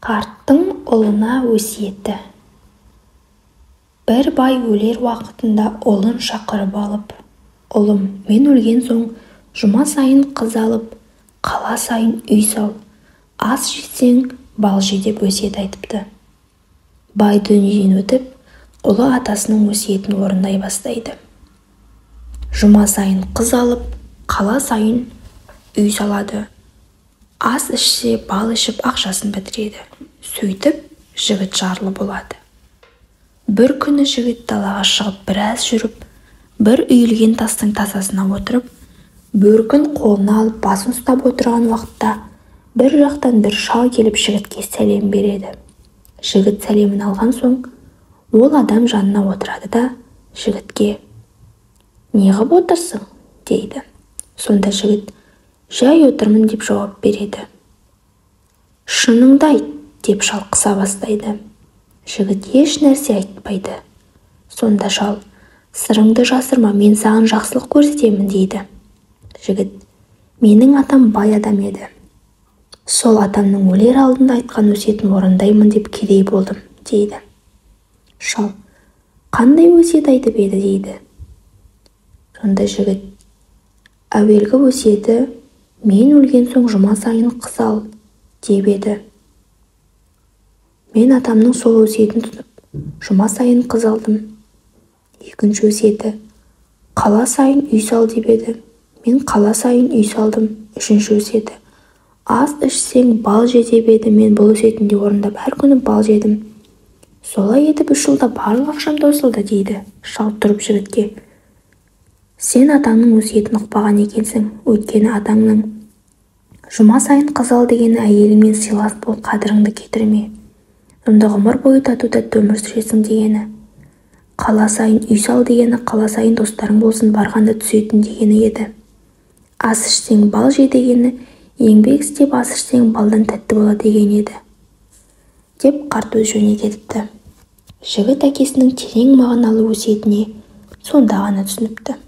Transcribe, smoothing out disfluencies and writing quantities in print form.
Қарттың ұлына өсиеті. Бір бай өлер уақытында ұлын шақырып алып: «Ұлым, мен өлген соң жұма сайын қыз алып, қала сайын үй сал, ас жесең бал же», – деп өсиет айтыпты. Бай дүниеден өтіп, ұлы атасының өсиетін орындай бастайды. Жұма сайын қыз алып, қала сайын үй салады. Ас ішсе бал ішіп, ақшасын бітіреді. Сөйтіп жігіт жарлы болады. Бір күні жігіт далаға шығып біраз жүріп, бір үйілген тастың тасасына отырып, бөркін қолына алып, басын ұстап отырған уақытта бір жақтан бір шал келіп, жігітке сәлем береді. Жігіт сәлемін алған соң, ол адам жанына отырады да, жігітке: «Неғып отырсың?» – дейді. Сонда жігіт: «Жай отырмын», – деп жауап береді. «Шыныңды айт», – деп шал қыса бастайды. Жігіт еш нәрсе айтпайды. Сонда шал: «Сырыңды жасырма, мен саған жақсылық көрсетемін», – дейді. Жігіт: «Менің атам бай адам еді. Сол атамның өлер алдында айтқан өсиетін орындаймын деп кедей болдым», – дейді. Шал: «Қандай өсиет айтып еді?» – дейді. Сонда жігіт: «Әуелгі өсиеті: мен өлген соң жұма сайын қыз ал деп еді. Мен атамның сол өсиетін тұтып, жұма сайын қыз алдым. Екінші өсиеті: қала сайын үй сал деп еді. Мен қала сайын үй салдым. Үшінші өсиеті: ас ішсең бал же деп еді. Мен бұл өсиетін де орындап, әр күні бал жедім. Солай етіп 3 жылда барлық ақшам таусылды», – дейді. Шал тұрып жігітке: «Сен атаңның өсиетін ұқпаған екенсің. Өйткені атаңның жұма сайын қыз ал дегені – әйеліңмен сыйлас бол, қадіріңді кетірме, сонда ғұмыр бойы тату-тәтті өмір сүресің дегені. Қала сайын үй сал дегені – қала сайын достарың болсын, барғанда түсетін дегені еді. Ас ішсең бал же дегені – еңбек істеп ас ішсең, балдан тәтті болады дегені еді», – деп қарт өз жөніне кетіпті. Жігіт әкесінің терең мағыналы өсиетіне сонда ғана түсініпті.